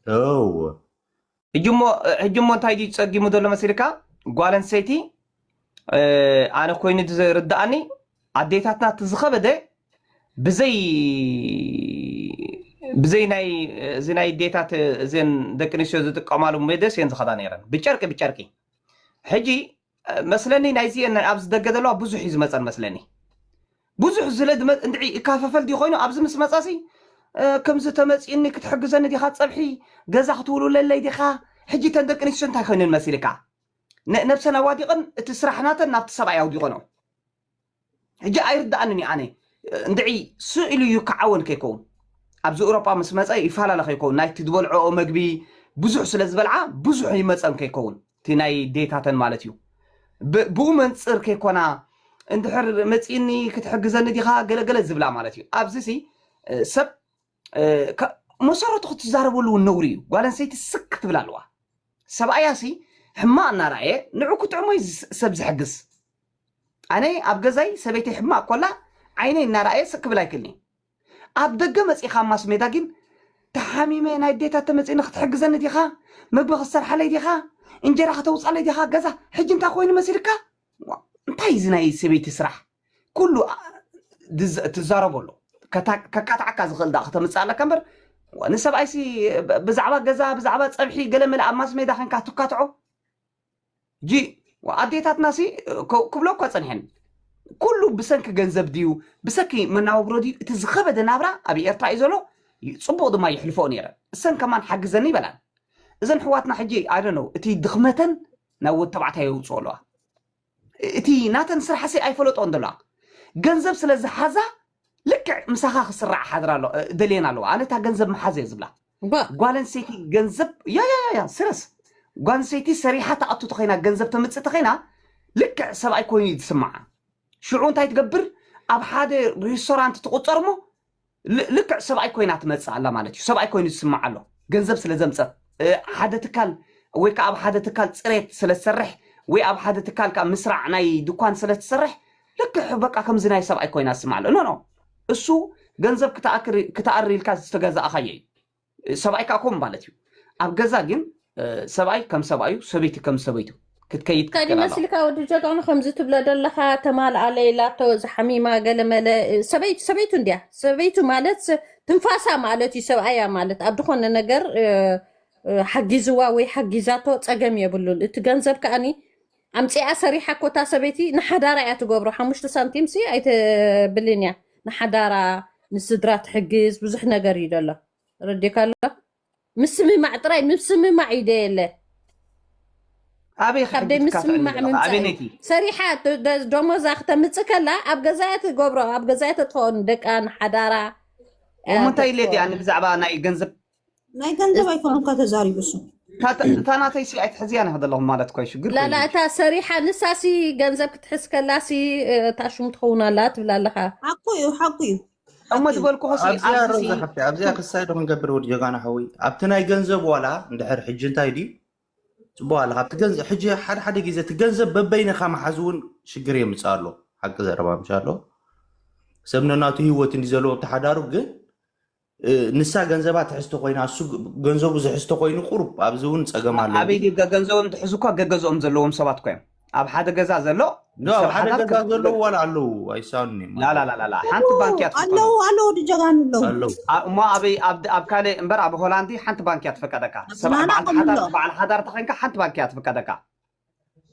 እወ ሕጂ እሞ ሕጂ እሞ እንታይ ድዩ ጸጊሙ ዘሎ መሲልካ? ጓል ኣንስተይቲ እ፣ ኣነ ኮይኑ ዝርድኣኒ ኣዴታትና እቲ ዝኸበደ ብዘይ ብዘይ ናይ እዚ ናይ ዴታት እዘን ደቂ ኣንስትዮ ዝጥቀማሉ ሜደስ እየን ዝኸዳ ነይረን ብጨርቂ ብጨርቂ። ሕጂ እ፣ መስለኒ ናይዚአን ናይ ኣብዚ ደገ ዘለዋ ብዙሕ እዩ ዝመፀን መስለኒ። ብዙሕ ዝለ ድመ እንድዒ ይካፈፈል ድዩ ኮይኑ ኣብዚ ምስ መፃሲ እ፣ ከምዚ ተመፂኒ ክትሕግዘኒ ዲኻ ፀብሒ ገዛ ክትውልለለይ ዲኻ? ሕጂ ተን ደቂ ኣንስትዮ እንታይ ኮይነን መሲልካ? ነ- ነብሰን ኣዋዲቐን እቲ ስራሕ ናተን ናብቲ ሰብኣይ ኣውዲቐንኦ። ሕጂ ኣይርድኣንን እዩ ኣነ እንድዒ ስኢሉ እዩ ክዓወን ከይከውን ኣብዚ ኤውሮጳ ምስ መፀ ይፈላለ ከይከውን ናይቲ ዝበልዐኦ መግቢ ብዙሕ ስለ ዝበልዓ ብዙሕ ይመፀን ከይከውን እቲ ናይ ዴታተን ማለት እዩ። ብ- ብኡ መንፅር ከይኮና እንድሕር መፂኒ ክትሕግዘኒ ዲኻ ገለገለ ዝብላ ማለት እዩ። ኣብዚ ሲ ሰብ እ፣ ከ- መሰረቱ ክትዛረበሉ እውን ነውሪ እዩ። ጓል ኣንስተይቲ ስክ ክትብል ኣለዋ። ሰብኣያ ሲ ሕማቕ እናረኣየ ንዑ ክጥዕሞ እዩ ዝ- ሰብ ዝሕግዝ። ኣነ ኣብ ገዛይ ሰበይተይ ሕማቕ ኮላ ዓይነይ እናረኣየ ስክ ክብል ኣይክልኒ። ኣብ ደገ መፂኻ ኣብ ማስ ሜዳ ግን ተሓሚመ ናይ ዴታ ተመፂኒ ክትሕግዘኒ ዲኻ? ምግቢ ክትሰርሓለይ ዲኻ? እንጀራ ከተውፃለይ ዲኻ? ገዛ ሕጂ እንታይ ኮይኑ መሲልካ? ዋ፣ እንታይ እዚ ናይ ሰበይቲ ስራሕ? ኩሉ አ- ድዝ- ትዛረቦ ኣሎ። ከታ- ከካትዓካ ዝኽእል ዳ ከተምፅእ ኣለካ እምበር ዋ፣ ንሰብኣይሲ ብ- ብዛዕባ ገዛ ብዛዕባ ፀብሒ ገለ መለ ኣብ ማስ ሜዳ ከንካ ትካትዖ ጂ ኣዴታትና ሲ ክ- ክብሎ እኳ ፀኒሐን ኩሉ ብሰንኪ ገንዘብ ድዩ ብሰንኪ መናባብሮ ድዩ እቲ ዝኸበደ ናብራ ኣብ ኤርትራ እዩ ዘሎ። ይ- ፅቡቕ ድማ ይሕልፎ ነይረ እሰን ከማን ሓግዘኒ ይበላን። እዘን ሕዋትና ሕጂ ኣደነው እቲ ድኽመተን ናብ ወድ ተባዕታይ የውፅኦ ኣለዋ። እቲ ናተን ስራሕ ሲ ኣይፈለጦን ዘለዋ ገንዘብ ስለ ዝሓዛ ልክዕ ምሳኻ ክስራዕ ሓድር ኣሎ፣ እ፣ ደልየን ኣለዋ። ኣነ እታ ገንዘብ ምሓዝ እየ ዝብላ። ባ ጓል ኣንስተይቲ ገንዘብ፣ ያ፣ ያ፣ ያ፣ ያ፣ ስረስ። ጓል ኣንስተይቲ ሰሪሓ ትኣቱ ተኸይና፣ ገንዘብ ተምጽእ ተኸይና፣ ልክዕ ሰብኣይ ኮይኑ እዩ ዝስምዓ። ሽዑ እንታይ ትገብር? ኣብ ሓደ ሬስቶራንት ትቑጸር እሞ፣ ል-፣ ልክዕ ሰብኣይ ኮይና ትመጽእ ኣላ ማለት እዩ። ሰብኣይ ኮይኑ ዝስምዓ ኣሎ። ገንዘብ ስለ ዘምጸት፣ እ፣ ሓደ ትካል ወይ ከዓ ኣብ ሓደ ትካል ጽሬት ስለ ትሰርሕ ወይ ኣብ ሓደ ትካል ከዓ ምስራዕ ናይ ድኳን ስለ ትሰርሕ፣ ልክዕ በቃ ከምዚ ናይ ሰብኣይ ኮይና ትስምዓ ኣሎ። ኖ፣ ኖ። እሱ ገንዘብ ክትኣክር-፣ ክትኣሪ ኢልካ ዝተገዛእኻዮ እዩ። ሰብኣይ ከዓ ከምኡ ማለት እዩ። ኣብ ገዛ ግን፣ እ፣ ሰብኣይ ከም ሰብኣዩ፣ ሰበይቲ ከም ሰበይቱ ክትከይድ ከዲ ክትከል ኣለዋ። መስልካ ወዲ ጀጋኑ ከምዚ ትብሎ ዘለኻ ተማልኣለ ኢላቶ ዝሓሚማ ገለ መለ ሰበይቱ ሰበይቱ እንድያ። ሰበይቱ ማለት ስ-፣ ትንፋሳ ማለት እዩ። ሰብኣያ ማለት ኣብ ዝኾነ ነገር እ፣ እ፣ ሓጊዝዋ ወይ ሓጊዛቶ ጸገም የብሉን። እቲ ገንዘብ ከኣኒ ኣምጺኣ ሰሪሓ ኮታ ሰበይቲ ንሓዳራ እያ ትገብሮ። ሓሙሽተ ሳንቲም ሲ ኣይትብልን እያ። ንሓዳራ ንስድራ ትሕግዝ ብዙሕ ነገር እዩ ደሎ። ረዲካ ኣሎ። ምስምማዕ ጥራይ ምስምማዕ እዩ ደየለ። ኣበይ ካብ ደይ ክሕግዝካ ትዕሊ ምስምማዕ ዘለኻ? ኣበይ ምምጻእ እዩ። ነቲ ሰሪሓ ደ-፣ ደ-፣ ደሞዛ ክተምጽእ ከላ ኣብ ገዛያ ትገብሮ፣ ኣብ ገዛያ ተትኸውን ደቃ ንሓዳራ እሞ እንታይ ኢለ ድኣ ብዛዕባ ናይ ገንዘብ ናይ ገንዘብ ኣይኮነን እኳ ተዛሪቡ እሱ። እታ ናተይ ሲ ኣይትሕዝያ ነህ ዘለኹም ማለት እኮ እዩ ሽግር ላላ እታ ሰሪሓ ንሳ ሲ ገንዘብ ክትሕዝ ከላ ሲ እታ ሽሙ ትኸውን ኣላ ትብላ ኣለኻ። ሓቁ እዩ፣ ሓቁ እዩ። እሞ ዝበልኩ ሲ ኣብዚኣ ኣብዚ ሲ ሮዛ ሓፍቲ ኣብዚኣ ክሳይ ዶ ክንገብር ወዲ ጀጋና ሓወይ ኣብቲ ናይ ገንዘብ ዋላ እንድሕር ሕጂ እንታይ ድዩ ጽቡቅ ኣለካ ኣብቲ ገንዘብ ሕጂ ሓደ ሓደ ግዜ እቲ ገንዘብ በበይንካ መሓዝ እውን ሽግር የምፅእ ኣሎ ሓቂ ዘረባ ምሽ ኣሎ ሰብ ነናቱ ህይወት እንዲ ዘለዎ ተሓዳሩ ግን እ፣ ንሳ ገንዘባ ትሕዝቶ ኮይና እሱ ገንዘቡ ዝሕዝቶ ኮይኑ ቁሩብ ኣብዚ እውን ፀገም ኣሎ ኣበይ ድዩ ገ- ገንዘቦም ትሕዙ እኳ ገገዝኦም ዘለዎም ሰባት እኮ እዮም ኣብ ሓደ ገዛ ዘሎ ዶ ኣብ ሰብ ሓደ ሓዳር ገዛ ከም- ዘለዉ ዋላ ኣለዉ ኣይሳኒ ላላላላላ ሓንቲ ባንክ እያ ትፈቀዶ ኣለዉ ኣለዉ ድጀጋኑ ኣለዉ ኣለዉ ኣ- እሞ ኣበይ ኣብ ኣብ ካልእ እምበር ኣብ ሆላንዲ ሓንቲ ባንክ እያ ትፈቀደካ ኣብ ሰብኣይ ናና በዓል ከም ሓዳር ኣሎ በዓል ሓዳር ተኸንካ ሓንቲ ባንክ እያ ትፈቀደካ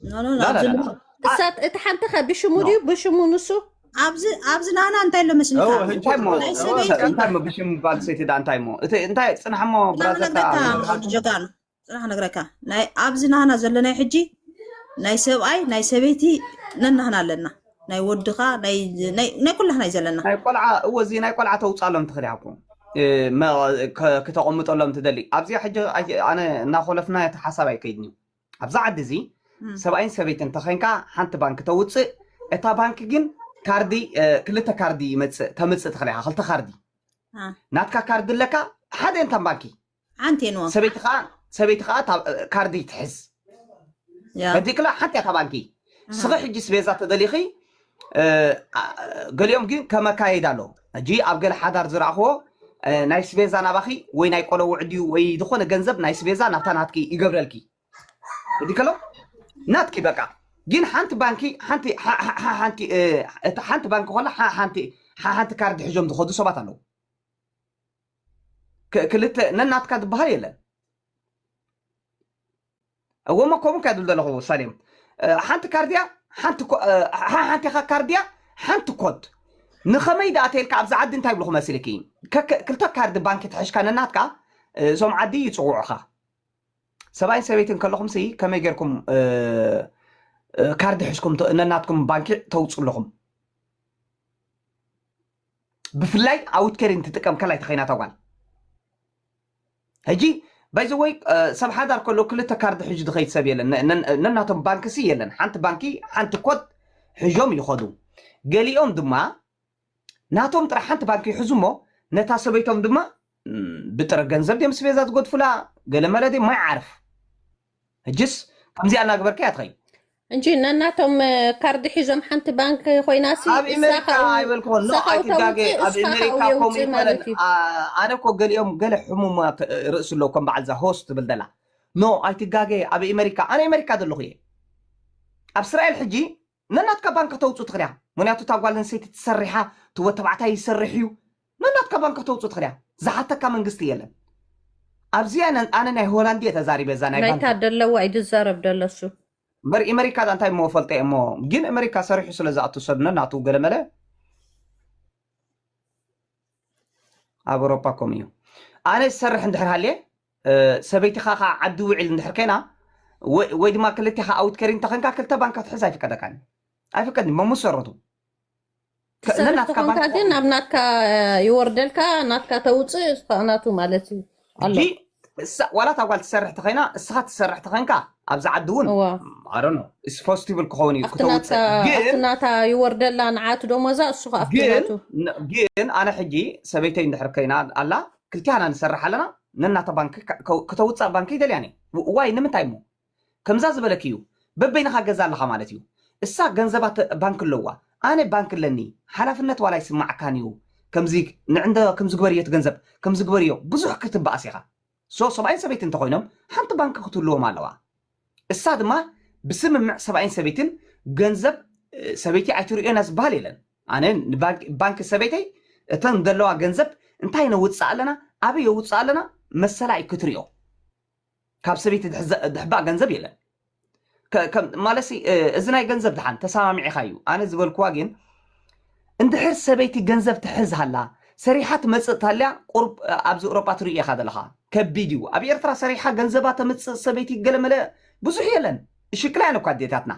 ኖ፣ ኖ፣ ኖ፣ ላላላ ኣብዚ ኣሎ። እሳት እቲ ሓንቲ ከ ብሽሙ ድዩ ብሽሙ ንሱ ኣብዚ ኣብዚ ናና እንታይ ኣሎ መስልካ እወ፣ ሕጂ እንታይ እሞ ናይ ሰበይቲ እንታይ እሞ ብሽም ጓል ሰይቲ ዳ እንታይ እሞ እቲ እንታይ ፅናሕ እሞ ጽናሕ ብራዘርካ ነግረካ ወዲ ጀጋኑ ጽናሕ ነግረካ ናይ ኣብዚ ናና ዘለናይ ሕጂ ናይ ሰብኣይ ናይ ሰበይቲ ነናህና ኣለና ናይ ወድኻ ናይ ናይ ናይ ኩላህና እዩ ዘለና ናይ ቆልዓ እወ እዚ ናይ ቆልዓ ተውፃሎም ትኽእል ኢኻ እኮ እ፣ መ- ከ- ክተቐምጠሎም ትደሊ ኣብዚኣ ሕጂ ኣይ- ኣነ እናኮለፍና እቲ ሓሳብ ኣይከይድን እዩ ኣብዚ ዓዲ እዚ እም። ሰብኣይን ሰበይትን ተኸንካ ሓንቲ ባንክ ተውፅእ እታ ባንክ ግን ካርዲ እ፣ ክልተ ካርዲ ይመፅእ ተምፅእ ትኽእል ኢኻ ክልተ ካርዲ አ፣ ናትካ ካርዲ ኣለካ ሓደ እንታን ባንኪ ሓንቲ እየ ንዎም ሰበይቲ ከዓ ሰበይቲ ከዓ እታ እ፣ ካርዲ ትሕዝ ያ በዲክላ ሓንቲ እያ እታ ባንኪ ኣሃ። ስኺ ሕጂ ስቤዛ ተደሊኺ እ፣ አ፣ ገሊኦም ግን ከመካየድ ኣሎ ሕጂ ኣብ ገለ ሓዳር ዝረእኽዎ እ፣ ናይ ስቤዛ ናባኺ ወይ ናይ ቆለውዕ ድዩ ወይ ዝኾነ ገንዘብ ናይ ስቤዛ ናብታ ናትኪ ይገብረልኪ እዲ ከሎ ናትኪ በቃ ግን ሓንቲ ባንኪ ሓንቲ ሓ- ሓ- ሓ- ሓንቲ እ፣ እታ ሓንቲ ባንኪ ኮላ ሓ- ሓንቲ ሓ- ሓንቲ ካርድ ሒዞም ዝኸዱ ሰባት ኣለዉ ክ- ክልተ ነናትካ ዝበሃል የለን እወ እሞ ከምኡ ከድል ዘለኹ ሳሌም እ፣ ሓንቲ ካርድያ ሓንቲ ኮ- እ፣ ሓ- ሓንቲ ካ- ካርድያ ሓንቲ ኮድ ንኸመይ ደኣ ተልካ ኣብዚ ዓዲ እንታይ ይብልኹ መስልኪ ከ- ከ- ክልተ ካርዲ ባንኪ ትሕሽካ ነናትካ እ፣ እዞም ዓዲ ይፅውዑኻ ሰብኣይን ሰበይትን ከለኹም ሲ ከመይ ጌርኩም እ፣ እ፣ ካርዲ ሕዝኩም ተ- ነናትኩም ባንኪ ተውፁ ኣለኹም ብፍላይ ኣውትኬሪን ትጥቀም ከላይ ተኸይና ተጓል ሕጂ ባይዘወይ ሰብ ሓዳር ከሎ ክልተ ካርዲ ሕጂ ዝኸይድ ሰብ የለን ነ- ነ- ነናቶም ባንኪ ሲ የለን ሓንቲ ባንኪ ሓንቲ ኮድ ሕዞም ይኸዱ ገሊኦም ድማ ናቶም ጥራሕ ሓንቲ ባንኪ ይሕዙ እሞ ነታ ሰበይቶም ድማ ም፣ ብጥረ ገንዘብ ድም ስቤዛ ዝጎድፉላ ገለ መለ ድም ማይ ዓርፍ ሕጅስ ከምዚኣ እናግበርካ እያ ትኸይድ እንጂ ነናቶም እ፣ ካርዲ ሒዞም ሓንቲ ባንክ ኮይና ሲ ኣብ እሳ ኤሜሪካ ካኡ ኣይበልክዎ ኖ እሳ ካኡ ኣይትጋገ ተውፅእ ኣብ እስካ ኤሜሪካ ካኡ ከምኡ የውፅእ ማለት ይኮነን እዩ ኣ- ኣነ እኮ ገሊኦም ገለ ሕሙማት እ፣ ርእሲ ኣለዎ ከም በዓል እዛ ሆስት ትብል ዘላ ኖ ኣይትጋገ ኣብ ኤሜሪካ ኣነ ኤሜሪካ ዘለኹ እየ ኣብ እስራኤል ሕጂ ነናትካ ባንክ ተውፅእ ትኽእል እያ ምክንያቱ እታ ጓል ኣንስተይቲ ትሰርሓ ትወ ተባዕታይ ይሰርሕ እዩ ነናትካ ባንክ ተውፅእ ትኽእል እያ ዝሓተካ መንግስቲ የለን ኣብዚ ኣነ ኣነ ናይ ሆላንድ እየ ተዛሪበ እዛ ናይ ባንክ ናይታ ደለዋ እዩ ዝዛረብ ደለሱ እምበር ኤመሪካ ዳ እንታይ እሞ ፈልጠ እሞ ግን ኤመሪካ ሰሪሑ ስለ ዝኣቱ ሰብ ነናቱ ገለመለ ኣብ ኣውሮፓ ኮም እዩ ኣነ ዝሰርሕ እንድሕር ሃልየ እ፣ ሰበይትኻ ከዓ ዓዲ ውዕል እንድሕር ከይና ወይ- ወይ ድማ ክልቴኻ ኣውት ከሪ እንተኸንካ ክልተ ባንካ ትሕዝ ኣይፍቀደካን ኣይፍቀድን መሙስ ሰረቱ ትሰርሕ ነናትካ ተኾንካ ባንክ ግን ናብ ናትካ ይወርደልካ፣ ናትካ ተውፅእ፣ እስኻ ናቱ ማለት እዩ ኣሎ። ሕጂ እሳ ዋላ እታ ጓል ትሰርሕ ተኸይና፣ እስኻ ትሰርሕ ተኸንካ ኣብዚ ዓዲ እውን እዋ ኣሮኖ ስፖስቲብል ክኸውን እዩ ኣብቲ ናትካ ክተውፅእ። ኣብቲ ግን ናታ ይወርደላ ንዓቱ ደሞዛ እሱ ከኣ ኣብቲ ግን ናቱ ን- ግን ኣነ ሕጂ ሰበይተይ እንድሕር ከይና ኣላ፣ ክልቲኣና ንሰርሕ ኣለና፣ ነናታ ባንክ ካ- ከው- ክተውፅእ ባንክ ይደልያን እየ። ው- ዋይ ንምንታይ እሞ ከምዛ ዝበለክ እዩ። በበይንኻ ገዛ ኣለኻ ማለት እዩ። እሳ ገንዘባ ተ- ባንክ ኣለዋ፣ ኣነ ባንክ ኣለኒ። ሓላፍነት ዋላ ይስማዓካን እዩ። ከምዚ ንዕንደ ከምዚ ግበርዮ፣ እቲ ገንዘብ ከምዚ ግበርዮ፣ ብዙሕ ክትበኣስ ኢኻ። ሶ ሰብኣይን ሰበይቲ እንተኮይኖም ሓንቲ ባንክ ክትህልዎም ኣለዋ። እሳ ድማ ብስምምዕ ሰብኣይን ሰበይትን ገንዘብ እ፣ ሰበይቲ ኣይትርእዮና ዝበሃል የለን። ኣነ ንባንክ ባንክ ሰበይተይ እተን ዘለዋ ገንዘብ እንታይ ነውፅእ ኣለና፣ ኣበይ የውፅእ ኣለና መሰላ እዩ ክትሪኦ። ካብ ሰበይቲ ድሕዘ- ድሕባእ ገንዘብ የለን። ከ- ከም- ማለትሲ እ፣ እዚ ናይ ገንዘብ ድሓን ተሰማሚዕኻ እዩ። ኣነ ዝበልክዋ ግን እንድሕር ሰበይቲ ገንዘብ ትሕዝ ሃላ፣ ሰሪሓ ትመፅእ ታልያ ቁሩብ እ፣ ኣብዚ ኤውሮጳ ትርእዮ ኢኻ ዘለኻ። ከቢድ እዩ። ኣብ ኤርትራ ሰሪሓ ገንዘባ ተምፅእ ሰበይቲ ገለመለ ብዙሕ የለን። ይሽቅላ እየን እኳ ኣዴታትና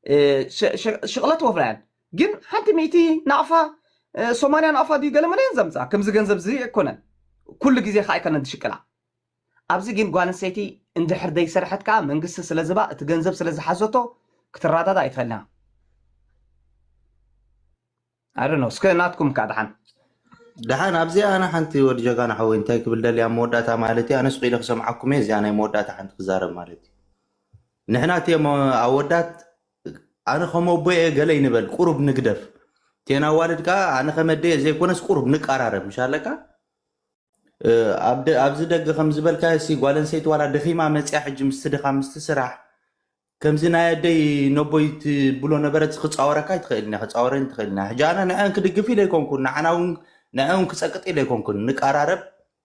እ፣ ሸ- ሸ- ሽቕለት ወፍራ እየን። ግን ሓንቲ ሚእቲ ናቕፋ እ፣ ሰማንያ ናቕፋ ድዩ ገለመለ እየን ዘምፅኣ። ከምዚ ገንዘብ እዚ ኣይኮነን፣ ኩሉ ግዜ ከዓ ኣይኮነን ትሽቅላ። ኣብዚ ግን ጓል ኣንስተይቲ እንድሕር ዘይሰርሐት ከዓ መንግስቲ ስለ ዝባ እቲ ገንዘብ ስለ ዝሓዘቶ ክትረዳዳ ኣይትኽእልና። ኣደ ነው እስከ ናትኩም ከዓ ደሓን ደሓን ኣብዚኣ ኣነ ሓንቲ ወዲ ጀጋና ሓወይ እንታይ ክብል ደልያ መወዳእታ ማለት እዩ። ኣነ ስቕ ኢለ ክሰምዓኩም እየ። እዚኣ ናይ መወዳእታ ሓንቲ ክዛረብ ማለት እዩ። ንሕና እቲኦም ኣወዳት ኣነ ከም ኣቦ እየ ገለ ይንበል ቁሩብ ንግደፍ። እተን ኣዋልድ ከዓ ኣነ ከም ኣደ እየ ዘይኮነስ ቁሩብ ንቀራረብ ምሽ ኣለካ። እ፣ ኣብ ደ- ኣብዚ ደገ ከም ዝበልካዮ ሲ ጓል ኣንስተይቲ ዋላ ደኺማ መፅያ ሕጂ ምስቲ ድኻ ምስቲ ስራሕ ከምዚ ናይ ኣደይ ነቦይ ትብሎ ነበረት ክፃወረካ ይትኽእል ኢና ክፃወረን ትኽእል ኢና። ሕጂ ኣነ ንዐን ክድግፍ ኢለ ኣይኮንኩን ንዓና እውን ንዐን ክፀቅጥ ኢለ ኣይኮንኩን። ንቀራረብ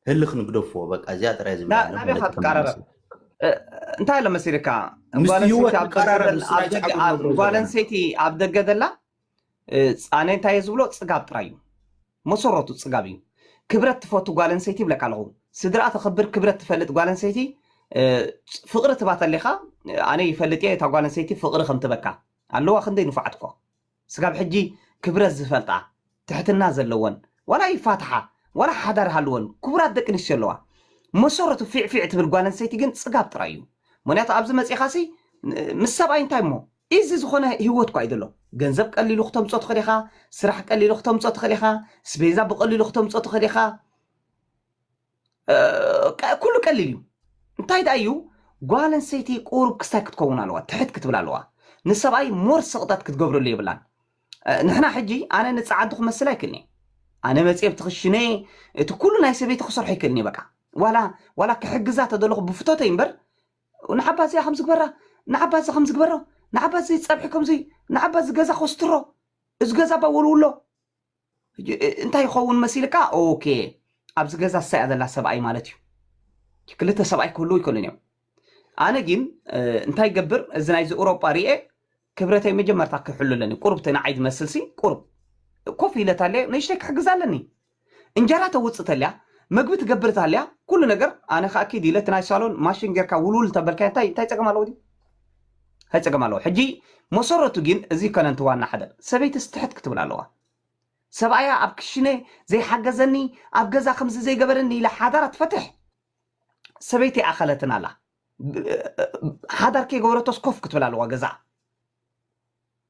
ህልኽ ንግደፍዎ በቃ እዚኣ ጥራይ ዝብላ ና- ኣለኹ ናበይ ኢኻ መልእኽቲ ትቀራረብ መመሲ እ፣ እንታይ ኣሎ መሲልካ ምስቲ ጓል ህይወት ኣንስተይቲ ኣብ ደገ ንቀራረብ ዘል- ምስቲ ኣብ ናይ ደገ ጫጉ ኣብ- ንነብሮ ጓል ዘለና ኣንስተይቲ ኣብ ደገ ዘላ እ፣ ኣነ እንታይ እየ ዝብሎ ፅጋብ ጥራይ እዩ። መሰረቱ ፅጋብ እዩ። ክብረት ትፈቱ ጓል ኣንስተይቲ ይብለካ ኣለኹ። ስድራ ተኽብር ክብረት ትፈልጥ ጓል ኣንስተይቲ እ፣ ፍቕሪ ትባ ተሊኻ ኣነ ይፈልጥ እየ እታ ጓል ኣንስተይቲ ፍቕሪ ከም ትበካ ኣለዋ ክንደይ ንፉዓት እኮ ስጋብ ሕጂ ክብረት ዝፈልጣ ትሕትና ዘለወን ዋላ ይፋትሓ ዋላ ሓዳር ሃልወን ክቡራት ደቂ ኣንስትዮ ኣለዋ። መሰረቱ ፊዕፊዕ ትብል ጓል ኣንስተይቲ ግን ፅጋብ ጥራይ እዩ። ምክንያቱ ኣብዚ መፂኻሲ ምስ ሰብኣይ እንታይ እሞ ኢዚ ዝኾነ ህይወት እኳ እዩ ዘሎ። ገንዘብ ቀሊሉ ክተምፆ ትኽእል ኢኻ፣ ስራሕ ቀሊሉ ክተምፆ ትኽእል ኢኻ፣ ስቤዛ ብቀሊሉ ክተምፆ ትኽእል ኢኻ። እ፣ ቀ- ኩሉ ቀሊል እዩ። እንታይ ደኣ እዩ ጓል ኣንስተይቲ ቁሩብ ክስታይ ክትከውን ኣለዋ፣ ትሕት ክትብል ኣለዋ። ንሰብኣይ ሞር ስቕጠት ክትገብረሉ የብላን። እ፣ ንሕና ሕጂ ኣነ ንፀዓዱ ክመስል ኣይክእልኒ። ኣነ መፅየ ብትኽሽነ እቲ ኩሉ ናይ ሰበይቲ ክሰርሖ ይክእልኒ። በቃ ዋላ ዋላ ክሕግዛ ተደለኹ ብፍቶተይ እምበር ንዓባ እዚኣ ከምዚ ግበራ፣ ንዓባ እዚ ከምዚ ግበሮ፣ ንዓባ እዚ ፀብሒ ከምዚ፣ ንዓባ እዚ ገዛ ኮስትሮ፣ እዚ ገዛ ባ ወልውሎ። ሕጂ፣ እ፣ እንታይ ይኸውን መሲልካ? ኦኬ፣ ኣብዚ ገዛ እሳ እያ ዘላ ሰብኣይ ማለት እዩ። ክልተ ሰብኣይ ክህልዉ ይክእሉን እዮም። ኣነ ግን እ፣ እንታይ ይገብር፣ እዚ ናይዚ ኤውሮጳ ርኤ ክብረተይ መጀመርታ ክሕሉ ኣለኒ። ቁሩብ እቲ ንዓይ ዝመስል ሲ ቁሩብ ኮፍ ኢለ ታለ ንእሽተይ ክሕግዝ ኣለኒ። እንጀራ ተውፅእ ተልያ፣ መግቢ ትገብር ታልያ፣ ኩሉ ነገር ኣነ ከዓ ኪድ ኢለ እቲ ናይ ሳሎን ማሽን ጌርካ ውልውል ተበልካ እንታይ እንታይ ፀገም ኣለዎ? ድዩ? እንታይ ፀገም ኣለዎ? ሕጂ መሰረቱ ግን እዚ ይኮነንቲ ዋና ሓደ ሰበይቲ ስትሕት ክትብል ኣለዋ። ሰብኣያ ኣብ ክሽነ ዘይሓገዘኒ ኣብ ገዛ ከምዚ ዘይገበረኒ ኢለ ሓዳራ ትፈትሕ ሰበይቲ ኣኸለትን ኣላ። ሓዳር ከይገበረቶስ ኮፍ ክትብል ኣለዋ ገዛ።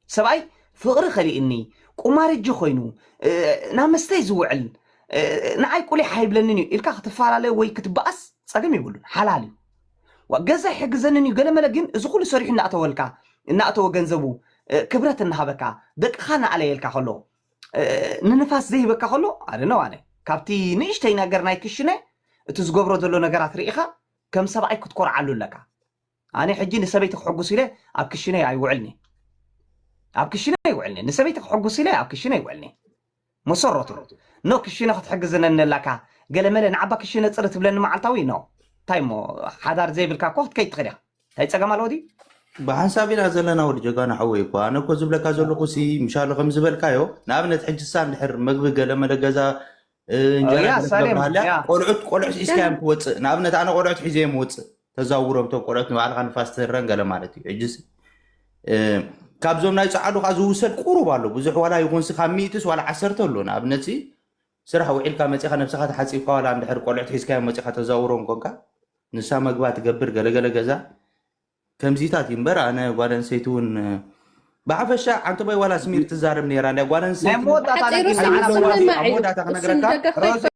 ሰብኣይ ፍቕሪ ከሊእኒ ቁማር እጂ ኮይኑ እ፣ ናብ መስተይ ዝውዕል እ፣ ንዓይ ቁሊሕ ኣይብለንን እዩ ኢልካ ክትፈላለ ወይ ክትበኣስ ጸገም የብሉን፣ ሓላል እዩ። ዋ፣ ገዛ ይሕግዘንን እዩ ገለመለ፣ ግን እዚ ኩሉ ሰሪሑ እናእተወልካ እናእተወ ገንዘቡ እ፣ ክብረት እናሃበካ ደቅኻ እናኣለየልካ ከሎ እ፣ ንንፋስ ዘይህበካ ከሎ ኣደ ነው ኣነ ካብቲ ንእሽተይ ነገር ናይ ክሽነ እቲ ዝገብሮ ዘሎ ነገራት ርኢኻ ከም ሰብኣይ ክትኮርዓሉ ኣለካ። ኣነ ሕጂ ንሰበይቲ ክሕጉስ ኢለ ኣብ ክሽነይ ኣይውዕልኒ ኣብ ክሽነ ይውዕልኒ ንሰበይቲ ክሕጉስ ኢለ ኣብ ክሽነ ይውዕልኒ መሰረቱ ኖ ክሽነ ክትሕግዝነኒ ኣላካ ገለመለ ንዓባ ክሽነ ፅሪ ትብለኒ መዓልታዊ ኖ እንታይ እሞ ሓዳር ዘይብልካ እኮ ክትከይድ ትኽእል ኢኻ እንታይ ፀገም ኣለዎ ድዩ ብሓንሳብ ኢና ዘለና ወዲ ጀጋኑ ሓወይ እኮ ኣነ እኮ ዝብለካ ዘለኩ ሲ ምሻሎ ከም ዝበልካዮ ንኣብነት ሕጂ ሳ እንድሕር መግቢ ገለመለ ገዛ እ፣ እንጀራ ያ ገለ ሳሌም ትገብር ሃልያ ያ ቆልዑት ቆልዑት ሒዝካ እዮም ክወፅእ ንኣብነት ኣነ ቆልዑት ሒዘ እዮም ወፅእ ተዛውሮም እቶም ቆልዑት ንባዕልካ ንፋስ ትህረን ገለ ማለት እዩ ሕጂ ሲ እ፣ ካብዞም ናይ ፃዕዱ ከዓ ዝውሰድ ቁሩብ ኣሎ። ብዙሕ ዋላ ይኹንሲ ካብ ሚእትስ ዋላ ዓሰርተ ኣሎ። ንኣብነት ሲ ስራሕ ውዒልካ መፂኻ ነብስኻ ተሓፂብካ ዋላ እንድሕር ቆልዑት ሒዝካዮም መፂኻ ተዛውሮም ኮንካ ንሳ መግባ ትገብር ገለገለ ገዛ ከምዚታት እዩ እምበር ኣነ ጓል ኣንስተይቲ እውን ብሓፈሻ ዓንተባይ ዋላ ስሚር ትዛረብ ነይራ እንዳ ጓል ኣንስተይቲ ናይ መወዳእታ ሓፂሩ ነገር ስምስምማዕ እዩ መወዳእታ እሱን ክነግረካ ደገፍ ሮዛ